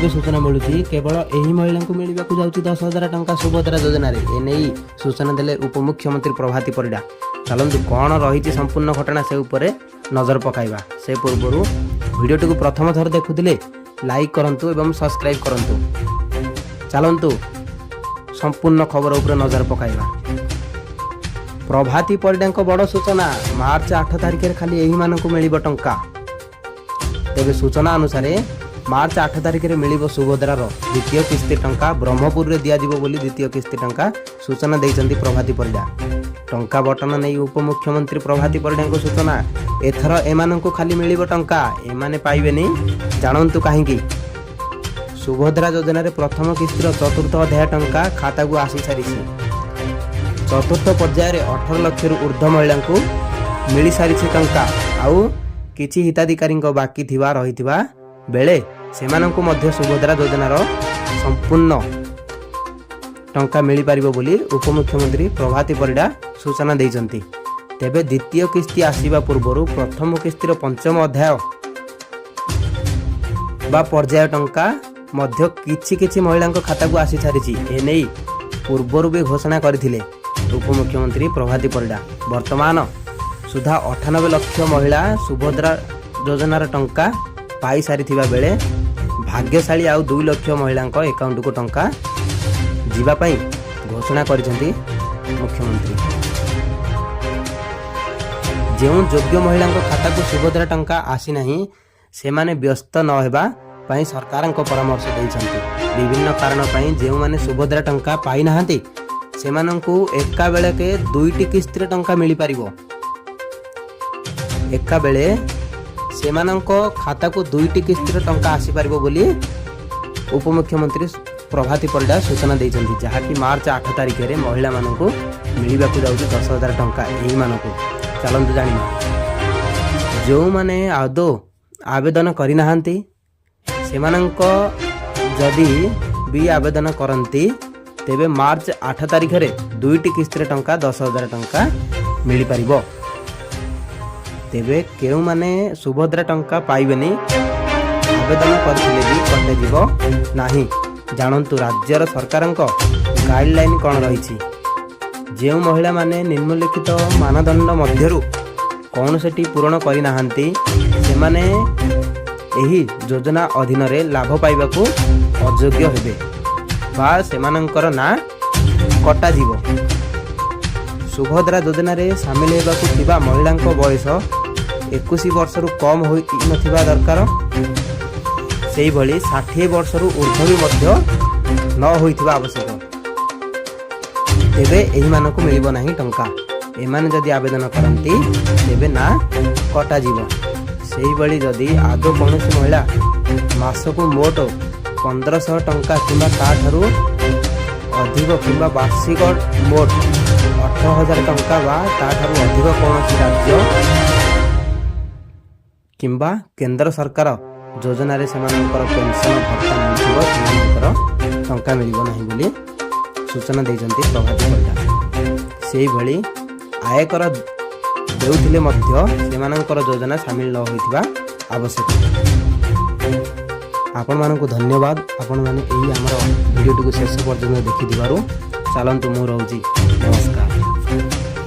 ଏବେ ସୂଚନା ମିଳୁଛି, କେବଳ ଏହି ମହିଳାଙ୍କୁ ମିଳିବାକୁ ଯାଉଛି 10,000 ଟଙ୍କା ସୁଭଦ୍ରା ଯୋଜନାରେ। ଏନେଇ ସୂଚନା ଦେଲେ ଉପମୁଖ୍ୟମନ୍ତ୍ରୀ ପ୍ରଭାତୀ ପରିଡ଼ା। ଚାଲନ୍ତୁ, କ'ଣ ରହିଛି ସମ୍ପୂର୍ଣ୍ଣ ଘଟଣା, ସେ ଉପରେ ନଜର ପକାଇବା। ସେ ପୂର୍ବରୁ ଭିଡ଼ିଓଟିକୁ ପ୍ରଥମ ଥର ଦେଖୁଥିଲେ ଲାଇକ୍ କରନ୍ତୁ ଏବଂ ସବସ୍କ୍ରାଇବ୍ କରନ୍ତୁ। ଚାଲନ୍ତୁ, ସମ୍ପୂର୍ଣ୍ଣ ଖବର ଉପରେ ନଜର ପକାଇବା। ପ୍ରଭାତୀ ପରିଡ଼ାଙ୍କ ବଡ଼ ସୂଚନା, ମାର୍ଚ୍ଚ 8 ତାରିଖରେ ଖାଲି ଏହିମାନଙ୍କୁ ମିଳିବ ଟଙ୍କା। ତେବେ ସୂଚନା ଅନୁସାରେ ମାର୍ଚ୍ଚ 8 ତାରିଖରେ ମିଳିବ ସୁଭଦ୍ରାର ଦ୍ୱିତୀୟ କିସ୍ତି ଟଙ୍କା। ବ୍ରହ୍ମପୁରରେ ଦିଆଯିବ ବୋଲି ଦ୍ୱିତୀୟ କିସ୍ତି ଟଙ୍କା ସୂଚନା ଦେଇଛନ୍ତି ପ୍ରଭାତୀ ପରିଡ଼ା। ଟଙ୍କା ବଣ୍ଟନ ନେଇ ଉପମୁଖ୍ୟମନ୍ତ୍ରୀ ପ୍ରଭାତୀ ପରିଡ଼ାଙ୍କ ସୂଚନା। ଏଥର ଏମାନଙ୍କୁ ଖାଲି ମିଳିବ ଟଙ୍କା, ଏମାନେ ପାଇବେନି। ଜାଣନ୍ତୁ କାହିଁକି? ସୁଭଦ୍ରା ଯୋଜନାରେ ପ୍ରଥମ କିସ୍ତିର ଚତୁର୍ଥ ଅଧ୍ୟାୟ ଟଙ୍କା ଖାତାକୁ ଆସିସାରିଛି। ଚତୁର୍ଥ ପର୍ଯ୍ୟାୟରେ 18 ଲକ୍ଷରୁ ଉର୍ଦ୍ଧ୍ୱ ମହିଳାଙ୍କୁ ମିଳିସାରିଛି ଟଙ୍କା। ଆଉ କିଛି ହିତାଧିକାରୀଙ୍କ ବାକି ଥିବା ରହିଥିବା ବେଳେ ସେମାନଙ୍କୁ ମଧ୍ୟ ସୁଭଦ୍ରା ଯୋଜନାର ସମ୍ପୂର୍ଣ୍ଣ ଟଙ୍କା ମିଳିପାରିବ ବୋଲି ଉପମୁଖ୍ୟମନ୍ତ୍ରୀ ପ୍ରଭାତୀ ପରିଡ଼ା ସୂଚନା ଦେଇଛନ୍ତି। ତେବେ ଦ୍ୱିତୀୟ କିସ୍ତି ଆସିବା ପୂର୍ବରୁ ପ୍ରଥମ କିସ୍ତିର ପଞ୍ଚମ ଅଧ୍ୟାୟ ବା ପର୍ଯ୍ୟାୟ ଟଙ୍କା ମଧ୍ୟ କିଛି କିଛି ମହିଳାଙ୍କ ଖାତାକୁ ଆସିସାରିଛି। ଏନେଇ ପୂର୍ବରୁ ବି ଘୋଷଣା କରିଥିଲେ ଉପମୁଖ୍ୟମନ୍ତ୍ରୀ ପ୍ରଭାତୀ ପରିଡ଼ା। ବର୍ତ୍ତମାନ ସୁଦ୍ଧା 98 ଲକ୍ଷ ମହିଳା ସୁଭଦ୍ରା ଯୋଜନାର ଟଙ୍କା ପାଇସାରିଥିବା ବେଳେ ଭାଗ୍ୟଶାଳୀ ଆଉ 2 ଲକ୍ଷ ମହିଳାଙ୍କ ଆକାଉଣ୍ଟକୁ ଟଙ୍କା ଯିବା ପାଇଁ ଘୋଷଣା କରିଛନ୍ତି ମୁଖ୍ୟମନ୍ତ୍ରୀ। ଯେଉଁ ଯୋଗ୍ୟ ମହିଳାଙ୍କ ଖାତାକୁ ସୁଭଦ୍ରା ଟଙ୍କା ଆସିନାହିଁ, ସେମାନେ ବ୍ୟସ୍ତ ନ ହେବା ପାଇଁ ସରକାରଙ୍କ ପରାମର୍ଶ ଦେଇଛନ୍ତି। ବିଭିନ୍ନ କାରଣ ପାଇଁ ଯେଉଁମାନେ ସୁଭଦ୍ରା ଟଙ୍କା ପାଇନାହାନ୍ତି, ସେମାନଙ୍କୁ ଏକାବେଳକେ ଦୁଇଟି କିସ୍ତିରେ ଟଙ୍କା ମିଳିପାରିବ। ଏକାବେଳେ ସେମାନଙ୍କ ଖାତାକୁ ଦୁଇଟି କିସ୍ତିର ଟଙ୍କା ଆସିପାରିବ ବୋଲି ଉପମୁଖ୍ୟମନ୍ତ୍ରୀ ପ୍ରଭାତୀ ପରିଡ଼ା ସୂଚନା ଦେଇଛନ୍ତି, ଯାହାକି ମାର୍ଚ୍ଚ 8 ତାରିଖରେ ମହିଳାମାନଙ୍କୁ ମିଳିବାକୁ ଯାଉଛି 10,000 ଟଙ୍କା ଏହିମାନଙ୍କୁ। ଚାଲନ୍ତୁ ଜାଣିବା। ଯେଉଁମାନେ ଆଦୌ ଆବେଦନ କରିନାହାନ୍ତି, ସେମାନଙ୍କ ଯଦି ବି ଆବେଦନ କରନ୍ତି, ତେବେ ମାର୍ଚ୍ଚ 8 ତାରିଖରେ ଦୁଇଟି କିସ୍ତିରେ ଟଙ୍କା 10,000 ଟଙ୍କା ମିଳିପାରିବ। ତେବେ କେଉଁମାନେ ସୁଭଦ୍ରା ଟଙ୍କା ପାଇବେନି, ଆବେଦନ କରିଥିଲେ ବି କଟାଯିବ ନାହିଁ, ଜାଣନ୍ତୁ ରାଜ୍ୟର ସରକାରଙ୍କ ଗାଇଡ଼ଲାଇନ୍ କ'ଣ ରହିଛି। ଯେଉଁ ମହିଳାମାନେ ନିମ୍ନଲିଖିତ ମାନଦଣ୍ଡ ମଧ୍ୟରୁ କୌଣସିଟି ପୂରଣ କରିନାହାନ୍ତି, ସେମାନେ ଏହି ଯୋଜନା ଅଧୀନରେ ଲାଭ ପାଇବାକୁ ଅଯୋଗ୍ୟ ହେବେ ବା ସେମାନଙ୍କର ନାଁ କଟାଯିବ। ସୁଭଦ୍ରା ଯୋଜନାରେ ସାମିଲ ହେବାକୁ ଥିବା ମହିଳାଙ୍କ ବୟସ 21 ବର୍ଷରୁ କମ୍ ହୋଇନଥିବା ଦରକାର। ସେହିଭଳି 60 ବର୍ଷରୁ ଉର୍ଦ୍ଧ୍ୱ ବି ମଧ୍ୟ ନ ହୋଇଥିବା ଆବଶ୍ୟକ। ତେବେ ଏହିମାନଙ୍କୁ ମିଳିବ ନାହିଁ ଟଙ୍କା। ଏମାନେ ଯଦି ଆବେଦନ କରନ୍ତି, ତେବେ ନାଁ କଟାଯିବ। ସେହିଭଳି ଯଦି ଆଦୌ କୌଣସି ମହିଳା ମାସକୁ ମୋଟ 1500 ଟଙ୍କା କିମ୍ବା ତାଠାରୁ ଅଧିକ କିମ୍ବା ବାର୍ଷିକ ମୋଟ 18,000 ଟଙ୍କା ବା ତାଠାରୁ ଅଧିକ କୌଣସି ରାଜ୍ୟ କିମ୍ବା କେନ୍ଦ୍ର ସରକାର ଯୋଜନାରେ ସେମାନଙ୍କର ପେନ୍ସନ୍ ଭତ୍ତା ମିଳୁଥିବ, ସେମାନଙ୍କର ଟଙ୍କା ମିଳିବ ନାହିଁ ବୋଲି ସୂଚନା ଦେଇଛନ୍ତି ପ୍ରଭାତୀ ପରିଡ଼ା। ସେହିଭଳି ଆୟକର ଦେଉଥିଲେ ମଧ୍ୟ ସେମାନଙ୍କର ଯୋଜନା ସାମିଲ ନ ହୋଇଥିବା ଆବଶ୍ୟକ। ଆପଣମାନଙ୍କୁ ଧନ୍ୟବାଦ, ଆପଣମାନେ ଏହି ଆମର ଭିଡ଼ିଓଟିକୁ ଶେଷ ପର୍ଯ୍ୟନ୍ତ ଦେଖିଥିବାରୁ। ଚାଲନ୍ତୁ, ମୁଁ ରହୁଛି। ନମସ୍କାର।